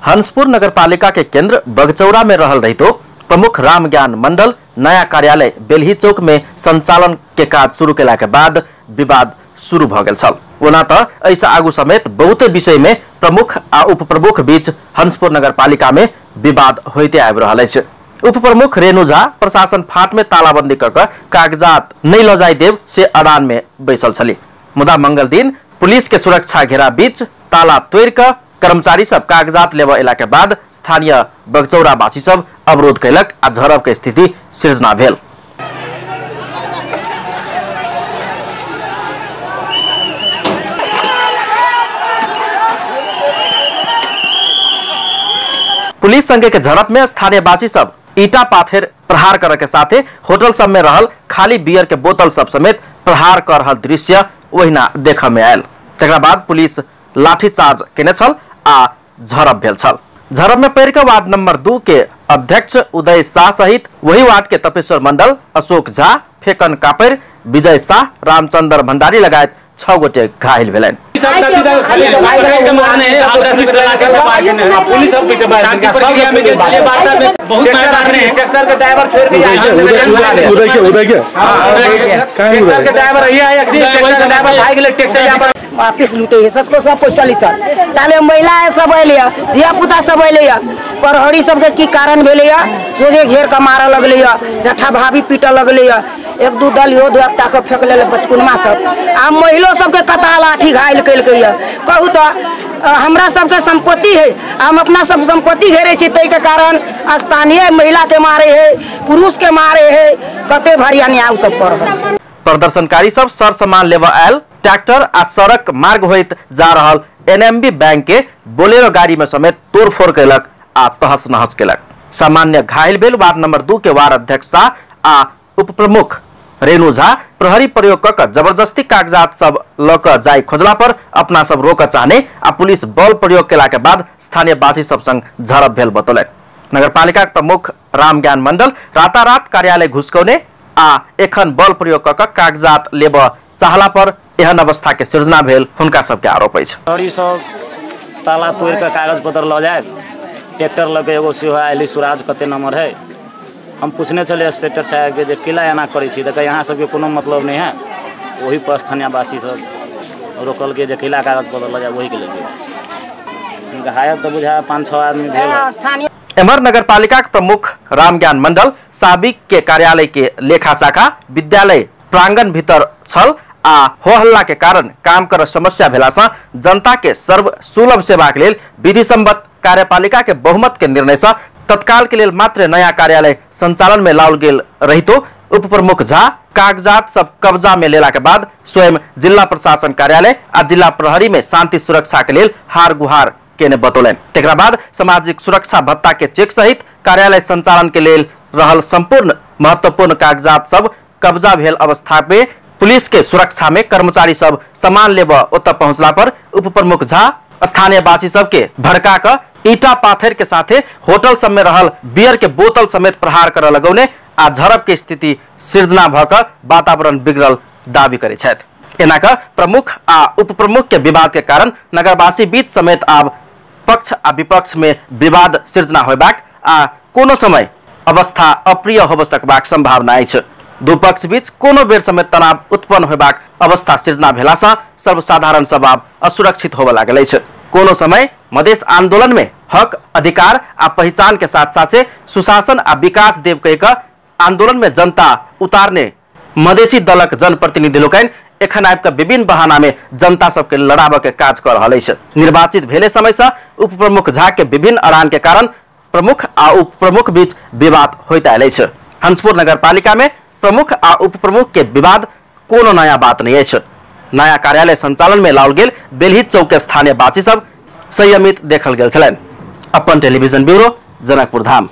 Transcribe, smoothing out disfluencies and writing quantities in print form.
हंसपुर नगरपालिका के केंद्र बगचौरा में रहल रहितो प्रमुख रामज्ञान मंडल नया कार्यालय बेलही चौक में संचालन के काज शुरू केला के बाद विवाद शुरू भ गेल छल। ओना त एहिसँ आगू समेत बहुते विषय में प्रमुख आ उपप्रमुख बीच हंसपुर नगरपालिका में विवाद होते आबि रहल अछि। उपप्रमुख रेणु झा प्रशासन फाट में तालाबंदी क के कागजात नहीं ल जाय देव से अड़ान में बैसल छली, मुदा मंगल दिन पुलिस के सुरक्षा घेरा बीच ताला तोड़ के कर्मचारी सब कागजात लेबऽ अयला के बाद स्थानीय बगचौरावासी सब अवरोध कयलक आ झड़प के स्थिति सृजना भेल। पुलिस संगे के झड़प में स्थानीयवासी सब ईटा पाथर प्रहार करे के साथे होटल सब में रहल खाली बियर के बोतल सब समेत प्रहार कर रहल दृश्य ओहिना देखऽ में आयल। तकरा बाद पुलिस लाठीचार्ज केने छल आ झड़प भेल छल। झड़प में पड़ि के वार्ड नंबर 2 के अध्यक्ष उदय शाह सहित वही वार्ड के तपेश्वर मंडल, अशोक झा, फेकन कापर, विजय शाह, रामचंद्र भंडारी लगायत 6 गोटे घायल भेलनि। वापिस लूटे है सबको, सबको चली चल ताले महिला सब अले धिया पुता सब अले प्रहरी सबके की कारण भेलै सोझे घेर के मारऽ लगलै, जठा भाभी पीटऽ लगलै, एक दू दल इहो धिया सब फेंक लेले बचकुनमा सब आ महिलो सबके कता लाठी घायल केलकै। कहू तो हमरा सबके संपत्ति है, हम अपना सब संपत्ति घेरे छी, ताहिके कारण स्थानीय महिला के मारे है, पुरुष के मारे है, कते भारी अन्याय सब कर रहल। प्रदर्शनकारी सब सर सामान लेबऽ आयल ट्रैक्टर आ सड़क मार्ग होइत जा रहल एनएमबी बैंक के बोलेरो गाड़ी में समेत तोड़फोड़ केलक आ तहस नहस केलक। सामान्य घायल भेल वार्ड नंबर 2 के वार्ड अध्यक्ष शाह आ उपप्रमुख रेणु झा प्रहरी प्रयोग क जबरदस्ती कागजात सब ल क जाय खोजला पर अपना सब रोकऽ चाहने आ पुलिस बल प्रयोग केला के बाद स्थानीयवासी सब संग झड़प भेल बतौलनि। नगरपालिका प्रमुख रामज्ञान मंडल रातारात कार्यालय घुसकौने आ एखन बल प्रयोग क कागजात लेबऽ चाहला पर एहन अवस्था के सृजना भेल हुनका सबके आरोप अछि। प्रहरी सब ताला तोड़ के कागज पत्र ल जाए, ट्रैक्टर लऽ के एगो सेहो आयल सुराज कते नंबर है, हम पूछने छलियै इंस्पेक्टर साहब के जे किला एना करै छी, तऽ यहाँ सबके कोनो मतलब नहीं है। वही पर स्थानीयवासी सब रोकलकै जे किला कागज पत्र लऽ जाए, वही के लेल घायल तऽ बुझा 5-6 आदमी भेल। एम्हर नगरपालिका के प्रमुख रामज्ञान मंडल साबिक के कार्यालय के लेखा शाखा विद्यालय प्रांगण भीतर छल आ हो हल्ला के कारण काम कर समस्या भेला से जनता के सर्व सुलभ सेवा के लेल विधि सम्मत कार्यपालिका के बहुमत के निर्णय से तत्काल के लेल मात्र नया कार्यालय संचालन में लाओल गेल रहितो उपप्रमुख झा कागजात सब कब्जा में लेला के बाद स्वयं जिला प्रशासन कार्यालय आ जिला प्रहरी में शांति सुरक्षा के लेल हार गुहार केने बतौलनि। तकरा बाद सामाजिक सुरक्षा भत्ता के चेक सहित कार्यालय संचालन के लेल रहल संपूर्ण महत्वपूर्ण कागजात सब कब्जा भेल अवस्था में पुलिस के सुरक्षा में कर्मचारी सब सामान लेबऽ ओतऽ पहुंचला पर उपप्रमुख झा स्थानीयवासी सबके भड़का क ईटा पाथर के साथे होटल सब में रहल बियर के बोतल समेत प्रहार करऽ लगौने आ झड़प के स्थिति सृजना भ क वातावरण बिगड़ल दावी करै छथि। एना क प्रमुख आ उपप्रमुख के विवाद के कारण नगरवासी बीच समेत आब पक्ष आ विपक्ष में विवाद सृजना होयबाक आ कोनो समय अवस्था अप्रिय होब सकबाक संभावना अछि। दू पक्ष बीच कोनो बेर समेत तनाव उत्पन्न होयबाक अवस्था सृजना भेला सँ सर्वसाधारण सब आब असुरक्षित होबऽ लागल अछि। कोनो समय मधेश आंदोलन में हक अधिकार आ पहचान के साथ साथे सुशासन आ विकास देव कहि कऽ आंदोलन में जनता उतारने मधेसी दलक जनप्रतिनिधि लोकनि एखन आबि कऽ विभिन्न बहाना में जनता सबके लड़ाबऽ के काज कऽ रहल अछि। निर्वाचित भेले समय से उपप्रमुख झा के विभिन्न अड़ान के कारण प्रमुख आ उपप्रमुख बीच विवाद होइत आयल अछि। हंसपुर नगरपालिका में प्रमुख आ उपप्रमुख के विवाद कोनो नया बात नहीं अछि। नया कार्यालय संचालन में लाओल गेल बेलही चौक के स्थानीयवासी सब संयमित देखल गेल छलनि। अपन टेलीविजन ब्यूरो, जनकपुर धाम।